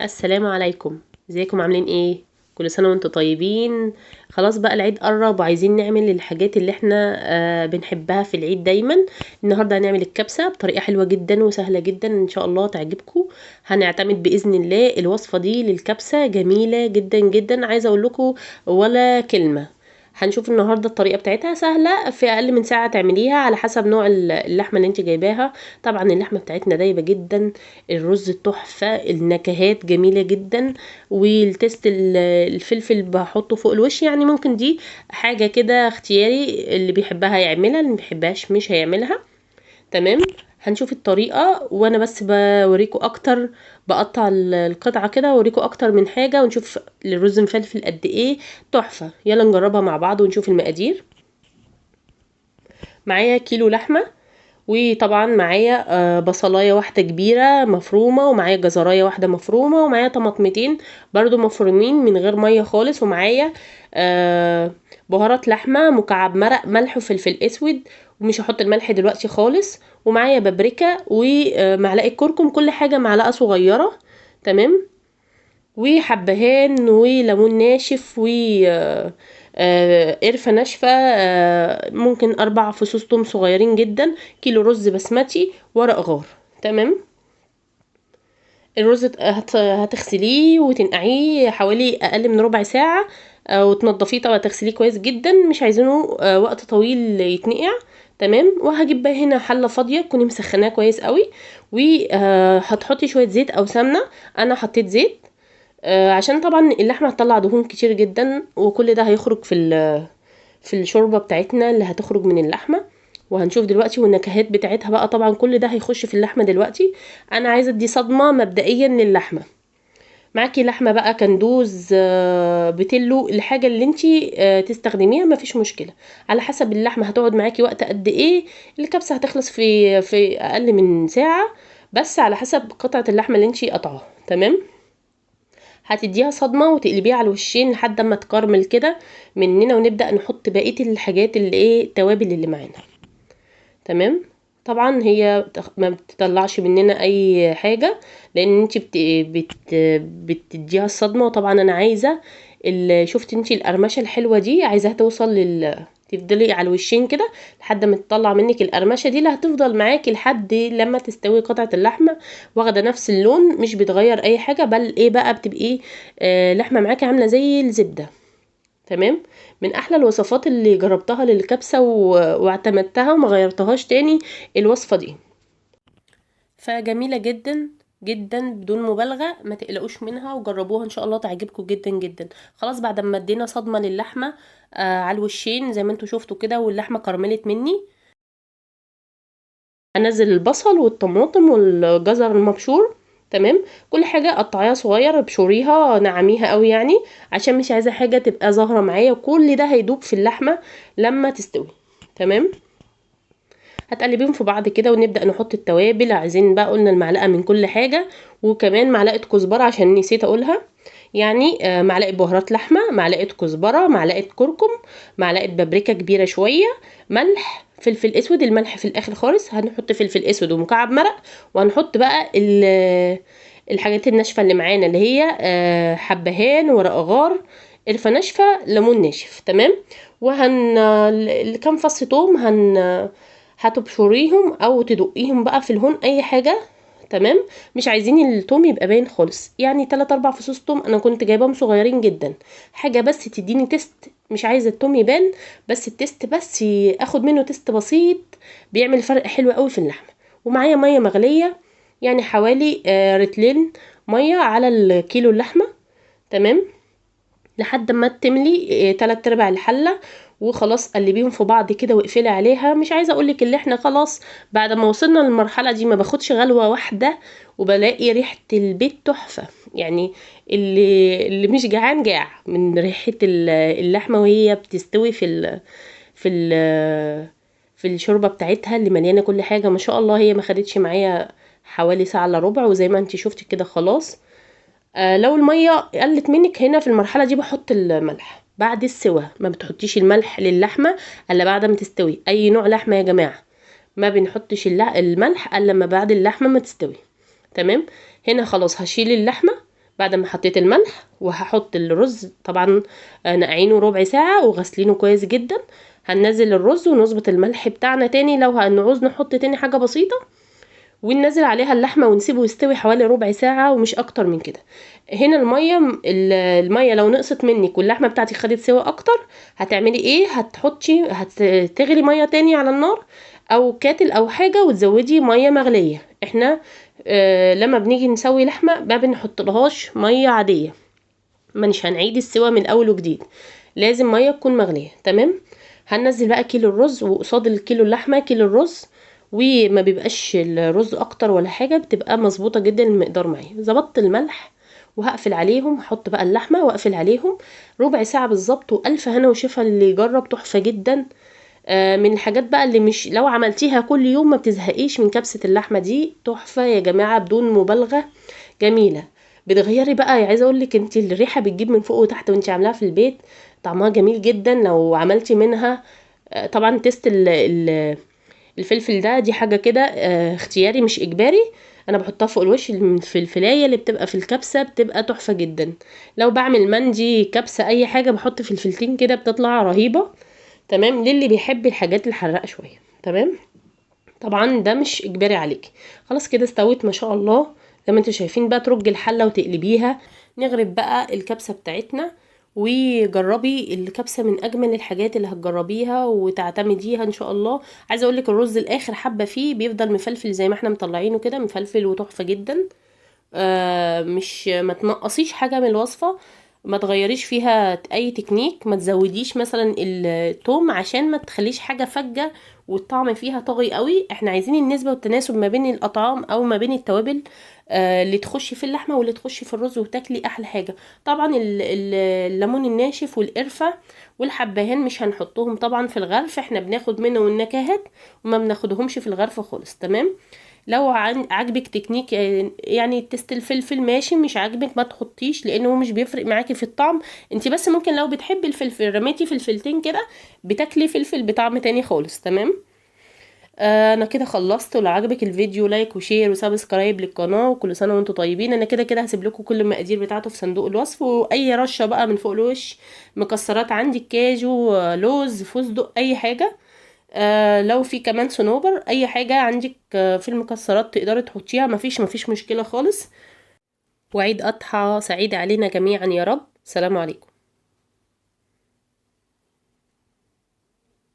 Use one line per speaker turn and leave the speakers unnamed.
السلام عليكم. ازيكم؟ عاملين ايه؟ كل سنة وانتم طيبين. خلاص بقى العيد قرب وعايزين نعمل الحاجات اللي احنا بنحبها في العيد دايما. النهارده هنعمل الكبسة بطريقة حلوة جدا وسهلة جدا، ان شاء الله تعجبكم. هنعتمد بإذن الله الوصفة دي للكبسة، جميلة جدا جدا، عايزة اقول لكم ولا كلمة. هنشوف النهارده الطريقة بتاعتها، سهلة، في اقل من ساعة تعمليها على حسب نوع اللحمة اللي انت جايباها. طبعا اللحمة بتاعتنا دايبه جدا، الرز تحفة، النكهات جميلة جدا، وال taste الفلفل بحطه فوق الوش، يعني ممكن دي حاجة كده اختياري، اللي بيحبها يعملها، اللي ما بيحبهاش مش هيعملها. تمام، هنشوف الطريقة وانا بس بوريكم اكتر، بقطع القطعة كده واوريكم اكتر من حاجة، ونشوف الرز مفلفل قد ايه تحفة. يلا نجربها مع بعض ونشوف المقادير. معايا كيلو لحمه، وطبعا معايا بصلايه واحدة كبيرة مفرومه، ومعايا جزرايه واحدة مفرومه، ومعايا طماطمتين برضو مفرومين من غير مية خالص، ومعايا بهارات لحمه، مكعب مرق، ملح وفلفل اسود، ومش هحط الملح دلوقتي خالص، ومعايا بابريكا ومعلقة كركم، كل حاجة معلقه صغيرة. تمام، وحبهان وليمون ناشف و قرفه ناشفة، ممكن 4 فصوص توم صغيرين جدا، كيلو رز بسمتي، ورق غار. تمام، الرز هتغسليه وتنقعيه حوالي اقل من ربع ساعة، وتنضفيه طبعا، تغسليه كويس جدا، مش عايزينه وقت طويل يتنقع. تمام، وهجيب بقى هنا حله فاضية تكوني مسخناها كويس قوي، وهتحطي شوية زيت او سمنه. انا حطيت زيت عشان طبعا اللحمة هتطلع دهون كتير جدا، وكل ده هيخرج في الشوربة بتاعتنا اللي هتخرج من اللحمة، وهنشوف دلوقتي والنكهات بتاعتها بقى. طبعا كل ده هيخش في اللحمة دلوقتي. انا عايزه ادي صدمة مبدئيا للحمه. معاكي لحمه بقى كندوز، بتلو، الحاجة اللي انتي تستخدميها مفيش مشكلة، على حسب اللحمة هتقعد معاكي وقت قد ايه. الكبسه هتخلص في اقل من ساعة، بس على حسب قطعه اللحمة اللي انتي قطعاها. تمام، هتديها صدمة وتقلبيها على الوشين لحد ما تكرمل كده مننا، ونبدا نحط بقية الحاجات اللي ايه التوابل اللي معانا. تمام، طبعا هي ما بتطلعش مننا اي حاجة، لان انت بتديها الصدمة. وطبعا انا عايزه شفت انت القرمشه الحلوة دي، عايزاها توصل تفضلي على الوشين كده لحد ما تطلع منك القرمشه دي، اللي هتفضل معاكي لحد لما تستوي قطعه اللحمة، واخده نفس اللون، مش بتغير اي حاجة، بل ايه بقى بتبقي لحمه معاكي عامله زي الزبدة. تمام، من احلى الوصفات اللي جربتها للكبسه واعتمدتها وما غيرتهاش تاني الوصفة دي، فجميله جدا جدا بدون مبالغه، ما تقلقوش منها وجربوها ان شاء الله تعجبكم جدا جدا. خلاص بعد ما ادينا صدمة للحمه على الوشين زي ما انتوا شفتوا كده، واللحمة كرملت مني، انزل البصل والطماطم والجزر المبشور. تمام، كل حاجة قطعيها صغير، ابشريها، نعميها قوي يعني، عشان مش عايزه حاجة تبقى ظاهره معايا، وكل ده هيدوب في اللحمة لما تستوي. تمام، هتقلبيهم في بعض كده، ونبدا نحط التوابل. عايزين بقى قلنا المعلقة من كل حاجة، وكمان معلقه كزبره عشان نسيت اقولها، يعني معلقه بهارات لحمه، معلقه كزبره، معلقه كركم، معلقه بابريكا كبيرة شوية، ملح، فلفل اسود. الملح في الاخر خالص، هنحط فلفل اسود ومكعب مرق، وهنحط بقى الحاجات الناشفه اللي معانا اللي هي حبهان، ورق غار، قرفه ناشفة، ليمون ناشف. تمام، وهن كام فص توم هتبشريهم او تدقيهم بقى في الهون، اي حاجة. تمام، مش عايزين التوم يبقى باين خالص، يعني 3 4 فصوص توم، انا كنت جايباهم صغيرين جدا، حاجة بس تديني taste، مش عايزه التوم يبان، بس ال taste بس اخد منه taste بسيط، بيعمل فرق حلو قوي في اللحمة. ومعايا مية مغليه، يعني حوالي رتلين مية على الكيلو اللحمة. تمام، لحد ما تملي 3/4 الحلة، وخلاص قلبيهم في بعض كده واقفلي عليها. مش عايزه اقولك اللي احنا خلاص بعد ما وصلنا للمرحلة دي ما باخدش غلوه واحدة، وبلاقي ريحه البيت تحفة، يعني اللي مش جعان جاع من ريحه اللحمة وهي بتستوي في الشوربة بتاعتها اللي مليانة كل حاجة ما شاء الله. هي ما خدتش معايا حوالي ساعة الا ربع، وزي ما انت شفتي كده خلاص. لو المية قلت منك هنا في المرحلة دي بحط الملح بعد السوا، ما بتحطيش الملح للحمه الا بعد ما تستوي. اي نوع لحمه يا جماعة ما بنحطش الملح الا لما بعد اللحمة ما تستوي. تمام، هنا خلاص هشيل اللحمة بعد ما حطيت الملح وهحط الرز، طبعا نقعينه ربع ساعة وغسلينه كويس جدا. هننزل الرز ونظبط الملح بتاعنا تاني، لو هنعوز نحط تاني حاجة بسيطة، وننزل عليها اللحمة ونسيبه يستوي حوالي ربع ساعة ومش اكتر من كده. هنا المية لو نقصت منك واللحمة بتاعتك خدت سوا اكتر، هتعملي ايه؟ هتغلي مية تاني على النار او كاتل او حاجة، وتزودي مية مغليه. احنا لما بنيجي نسوي لحمه ما بنحطلهاش مية عادية، مش هنعيد السوا من اول وجديد، لازم مية تكون مغليه. تمام. هننزل بقى كيلو الرز، وقصاد الكيلو اللحمة كيلو الرز، وما بيبقاش الرز اكتر ولا حاجة، بتبقى مظبوطة جدا المقدار معايا. ظبطت الملح وهقفل عليهم، هحط بقى اللحمة واقفل عليهم ربع ساعة بالظبط، والف هنا وشفا اللي يجرب، تحفة جدا. من الحاجات بقى اللي مش لو عملتيها كل يوم ما بتزهقيش من كبسة اللحمة دي، تحفة يا جماعة بدون مبالغه، جميلة. بتغيري بقى، عايزه اقول لك انت الريحة بتجيب من فوق وتحت وانت عاملاها في البيت، طعمها جميل جدا. لو عملتي منها طبعا taste الفلفل ده، دي حاجة كده اختياري مش اجباري، انا بحطها فوق الوش. الفلفلايه اللي بتبقى في الكبسه بتبقى تحفة جدا. لو بعمل مندي كبسة اي حاجة بحط فلفلتين كده بتطلع رهيبة. تمام، للي بيحب الحاجات الحراقه شوية. تمام، طبعا ده مش اجباري عليكي. خلاص كده استوت ما شاء الله زي ما انتم شايفين. بقى ترج الحلة وتقلبيها. نغرب بقى الكبسه بتاعتنا، وجربي الكبسه، من اجمل الحاجات اللي هتجربيها وتعتمديها ان شاء الله. عايزه اقول لك الرز الاخر حبه فيه بيفضل مفلفل زي ما احنا مطلعينه كده، مفلفل وتحفه جدا. مش ما تنقصيش حاجة من الوصفة، ما تغيريش فيها اي تكنيك، ما تزوديش مثلا التوم عشان ما تخليش حاجة فجه والطعم فيها طاغي قوي. احنا عايزين النسبة والتناسب ما بين الاطعام او ما بين التوابل، اللي تخش في اللحمة واللي تخش في الرز، وتاكلي احلى حاجة. طبعا الليمون الناشف والقرفه والحبهان مش هنحطهم طبعا في الغرف، احنا بناخد منه النكهات وما بناخدهمش في الغرف خالص. تمام، لو عاجبك تكنيك يعني taste الفلفل ماشي، مش عاجبك ما تحطيش لانه مش بيفرق معاكي في الطعم. انت بس ممكن لو بتحبي الفلفل رميتي فلفلتين كده بتاكلي فلفل بطعم تاني خالص. تمام، انا كده خلصت. ولو عجبك الفيديو like و share و subscribe للقناة، وكل سنة وانتم طيبين. انا كده كده هسيب لكم كل المقادير بتاعته في صندوق الوصف، واي رشه بقى من فوق الوش، مكسرات عندك، كاجو، لوز، فستق، اي حاجة. لو في كمان صنوبر، اي حاجة عندك، في المكسرات تقدري تحطيها، مفيش مشكلة خالص. وعيد اضحى سعيد علينا جميعا يا رب. سلام عليكم.